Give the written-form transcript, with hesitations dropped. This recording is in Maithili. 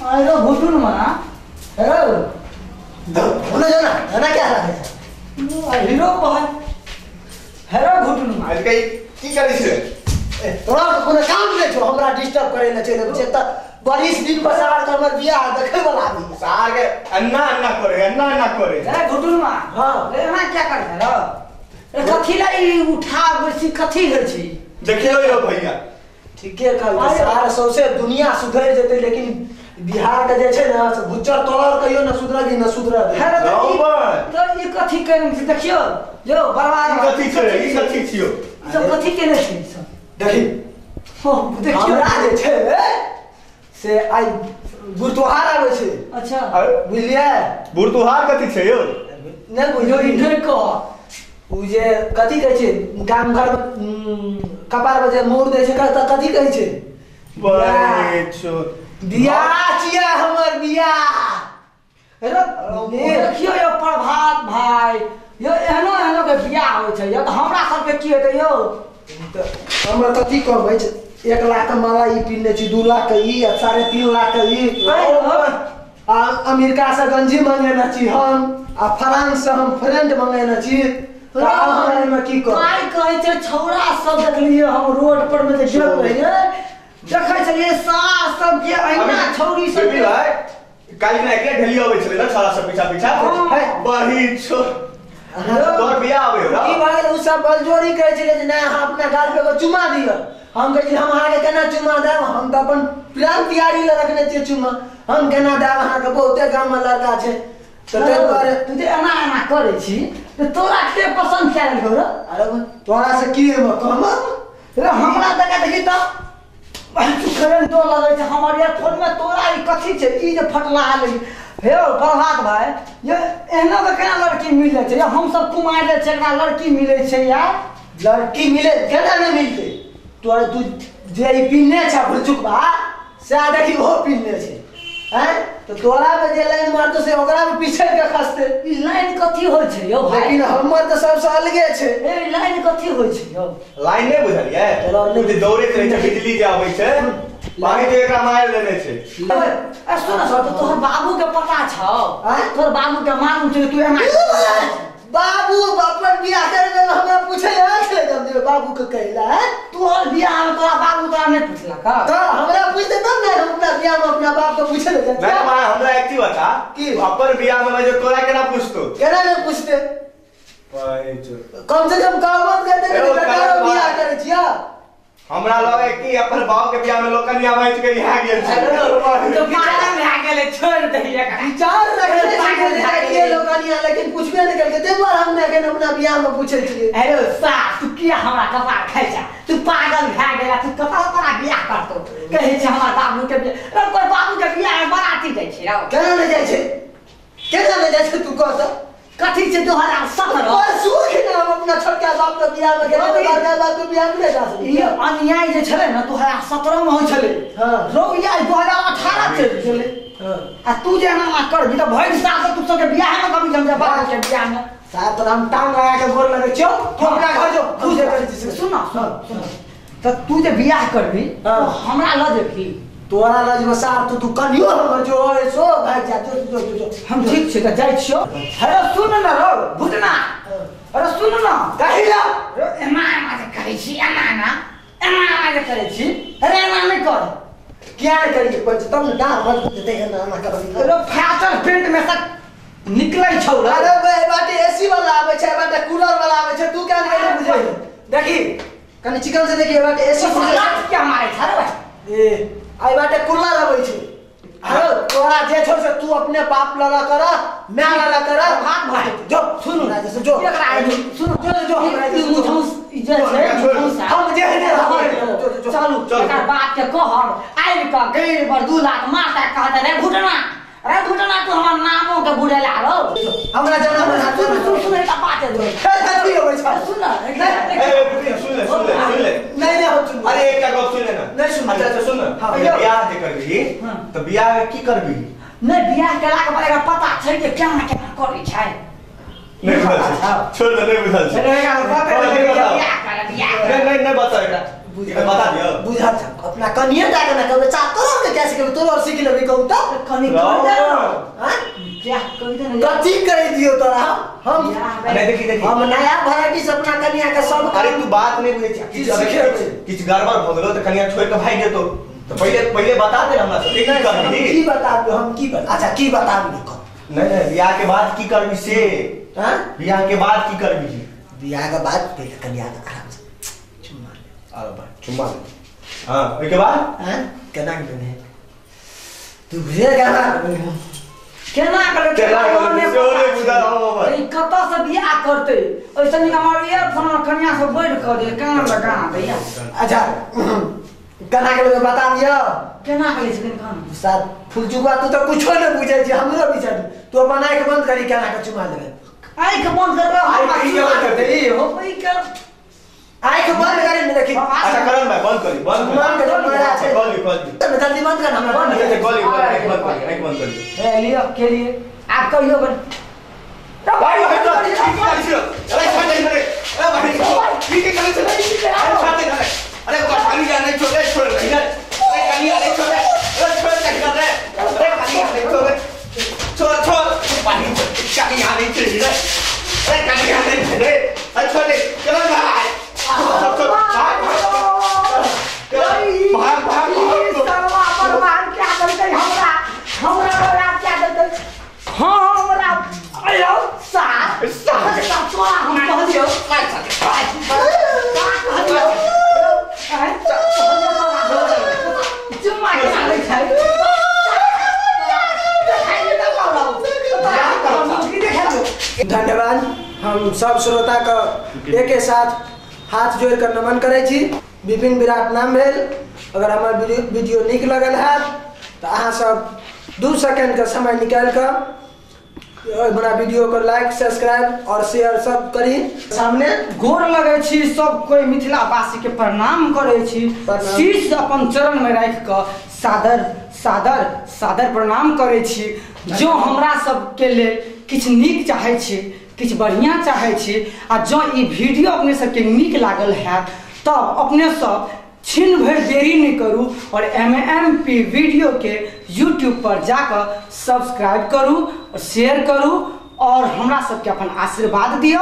अरे भुटुन मा हेलो होने जाना ना क्या लागे छै हीरो बहन हेलो भुटुन मा आज कई की करै छै ए तोरा त कोनो काम नै छौ हमरा डिस्टर्ब करे ले चलि छै त बरिस दिन पसार के हमर बियाह देखै वाला आदमी सार के अन्ना अन्ना करे अन्ना अन्ना करे ए भुटुन मा हां ए एना क्या करे रे ए कथि ला ई उठा बेसी कथि होइ छै देखियो यो भैया ठीके कहल सार सौसे दुनिया सुधरि जेतै लेकिन बिहार के जे छै ना से भुच्चर तोलर कहियो न सुधरगी न सुधरत त ई कथि केने छै देखियो यो बर्बाद ई कथि छै ई कथि छियो सब कथि केने छै सब देखी हो देखियो हमरा जे छै से आई बुरतुहार आबै छै। अच्छा बुझलियै बुरतुहार कथि छै यो नै बुझियो ई नै कह उ जे कथि कहै छै गाम घर कपार पर जे मोर दै छै त कथि कहै छै बियाह छियै हमर बियाह। अरे देखियो यो प्रभात भाई यो एहनो एहनो के बियाह होइ छै यो त हमरा सबके की हेतै यो त हमरा कथि कहबै छै 1 लाख के माला ई पिन्ने छी 2 लाख के ई 3.5 लाख के ई आ अमेरिका से गंजी मंगेने छी हम आ फ्रांस से हम फ्रेंड मंगेने छी त हमरा में की कहब काय कहै छै छौड़ा सब देखलियै हम रोड पर में जे गेल रहियै देखै छलियै सार सब के अहिना छौड़ी सब भाई काल्हि ने एकले ढेली आबै छलै ना सारा सब पीछा पीछा है बही छो तोर बियाह आबै हो की भाई उ सब बलजोरी कहै छलै जे ना अहाँ अपना गाल पे चुमा दिअ। हम कहै छियै हम अहाँके केना चुमा देब हम त अपन प्लान तैयारी ल रखने छियै चुमा हम केना देब अहाँके बहुते गाम में लड़का छै त ताहि दुआरे तू जे एना एना करै छी त तोरा के पसंद कयल गेलौ रे। अरे तोरा से की हेबो कहम रे हमरा देखा देखी त करेंट तो लगै छै हमर ईयरफोन में तोरा ई कथी छै ई जे फटला ले हे प्रभात भाई ये एहना के केना लड़की मिलै छै हम सब कुमार छै एकरा लड़की मिलै छै यार लड़की मिले केना नहि मिलतै तोरा तू जे ई पिन्ने छै भुचुकबा सएह देखी ओहो पिन्ने छै हैं तो तोरा में जे लाइन मारतो से ओकरा में पीछे के खसते ई लाइन कथी होइ छै यौ भाई लेकिन हमर त सबसे अलगे छै ए लाइन कथी होइ छै यौ लाइन नै बुझलियै तोरा जे दौड़ैत रहै छै बिजली जे आबै छै पानी जे एकरा मारि देने छै। ए सुन न तोहर बाबू के पता छौ तोहर बाबू के मालूम छै तू एना बाबू अपन बियाह करे लेल हमरा पूछै छलै जब जे बाबू के कहला तोहर बियाह में तोरा बाबू तोरा नै पूछलक त हमरा पूछते तब ने हम अपना बियाह में अपना बाप के पूछै ले नै मां हमरा एक चीज बता की अपन बियाह में जे तोरा केना पूछतो केना नै पूछते कम से कम कहबत कहते कि बेटा बियाह करै छियै हमरा लगे कि अपन बाप के बियाह में लोकनिया बैठ के यहाँ गेल छै तो पागल भए गेलै छोड़ दे एकरा विचार रखने छियै लोकनिया लेकिन पूछबे नै केलकै ताहि दुआरे हम नै अपना बियाह में पूछै छियै। अरे साहब तू किया हमरा कपार खाइ छ तू पागल भए गेला तू कतऽ तोरा बियाह करतौ कहै छै हमर बाबू के बियाह कोइ बाबू के बियाह में बराती जाइ छै रौ केना नै जाइ छै केना नै जाइ छै तू कह त कथी छै 2017 परसू कि ना हम अपना छोटका बाप के बियाह में गेलै बड़का बाप के बियाह में नै जा सकै ई अन्याय जे छलै ने 2017 में होइ छलै हां रौ या 2018 चलि गेलै हां आ तू जे एना करबी त भरि साल तू सबके बियाह में कभी जम जा बाबू के बियाह में साहब तोरा हम टांग लगा के गोर लगै छियौ तू अपना घर जो तू जे करै छी सुन सुन सुन त तू जे बियाह करबी हमरा ल जेबी तोरा ल जेबो साहब तू तू कनियो हमर जो सो भाग जा जो जो जो हम ठीक छै त जाइ छियौ। अरे सुन न रौ भुटना अरे सुन न कही ला एना एना जे करै छी एना एना एना एना जे करै छी अरे एना नै कर किया नै करियै पर तब न डाँर मजबूत हेतै एना एना करबी अरे फाटल पेंट में से निकलै छौ रे। अरे बे बाटे एसी वाला आबै छै बाटे कूलर वाला आबै छै तू क्या नै बुझै देखी कनी चिकन से देखी बाटे एसी क्या मारै छै रे भाई ए आई बाटे कूलर आबै छै। अरे तोरा जे छौ से तू अपने बाप लला कर my लला कर भाग भाई जो सुन ना जैसे जो एकरा सुन जो जो ई मुझौस ई जे छै हम जे ने रहबै चलू एकरा बाप के कहब आबि क गैर पर 2 लाख मारता कहत रे घुटना रे घुटना तू हमर नामो के बुढ़ेला रौ हमरा जाना सुन सुन सुन एकटा बात है कथी होबै छै सुन न ए सुन ले सुन ले सुन ले नहीं नहीं हम सुन अरे एकटा गप सुन ले ना नहीं सुन अच्छा अच्छा सुन बियाह जे करबी त बियाह के की करबी नहीं बियाह केला के बाद एकरा पता छै जे केना केना करै छै नहीं बुझल छै छोड़ दे नहीं बुझल छै अरे एकरा पता छै बियाह कर बियाह नहीं नहीं नहीं बता एकरा बता दियो बुझा छ अपना कनिए जाके ना कहबे चा तोरो के कैसे कहबे तोरो और सीख लेबी कहू त कनी कह दे हां क्या कह दे ना कथी कह दियो तोरा हम अरे देखी देखी हम नया वैरायटी से अपना कनिया के सब। अरे तू बात नहीं बुझै छी, किछ गड़बड़ भ गेलो त कनिया छोड़ के भाग जेतो त पहिले पहिले बता दे हमरा सब की करबी। की बताबू हम की बता अच्छा की बताबू कह नहीं नहीं बियाह के बाद की करबी से। हां बियाह के बाद की करबी? बियाह के बाद पहिले कनिया के आराम से चुम्मा ले। अरे भाई चुम्मा ले। हां ओइ के बाद हां केना के लेने तू बुझे केना केना करे केना करे सेहो बुझा हम ई कत से बियाह करते ऐसे निक हमर ईयरफोन कनिया से बढ़ कर दे कान लगा दे। अच्छा केना के लेबे बता दियो केना के ले छै कान साथ फूल चुका तू तो कुछो न बुझै छी हमरो बिचार तू अपन आंख बंद करी केना के चुमा लेबे। आंख बंद करबे आंख बंद कर दे ई हो ई कर आंख बंद करी ने देखी। अच्छा करण भाई बंद करी बंद कर करी करी त जल्दी बंद कर हमरा बंद कर करी आंख बंद करी आंख बंद करी ए लियो के लिए आप कहियो बन भाई भाई तो ठीक कर छी अरे छोड़ दे अरे भाई ठीक कर छी अरे छोड़ दे अरे कनिया नहीं छोड़ छोड़ अरे कनिया नहीं छोड़ अरे छोड़ दे अरे कनिया नहीं छोड़ छोड़ छोड़ पानी कनिया नहीं छोड़ अरे कनिया नहीं छोड़ अरे छोड़ दे चलो भाई सब छोड़ भाग भाग भाग सरवा परवान क्या करते हमरा हमरा हमरा क्या करते हां हमरा अयो साथ साथ तोरा हम कह दियो का कह दियो चुम्मा के लै छै धन्यवाद। हम सब श्रोता का एक साथ हाथ जोड़ कर नमन करै छी। विपिन विराट नाम भेल। अगर हमर वीडियो नीक लगल है तो अहाँ सब 2 सेकेंड के समय निकाल कर हमारा वीडियो को लाइक सब्सक्राइब और शेयर सब करी। सामने गोर लगे छी सब कोई मिथिला वासी के प्रणाम करे छी। शीश अपन चरण में राख के सादर सादर सादर प्रणाम करे छी। जो हमरा सब के लेल किछ नीक चाहे छी किछ बढ़िया चाहे छी आ जो ई वीडियो अपने सबके नीक लागल है तब अपने सब छिन भर देरी नहीं करू और MMP video के यूट्यूब पर जाकर सब्सक्राइब करू और शेयर करू और हमरा सबके अपन आशीर्वाद दिअ।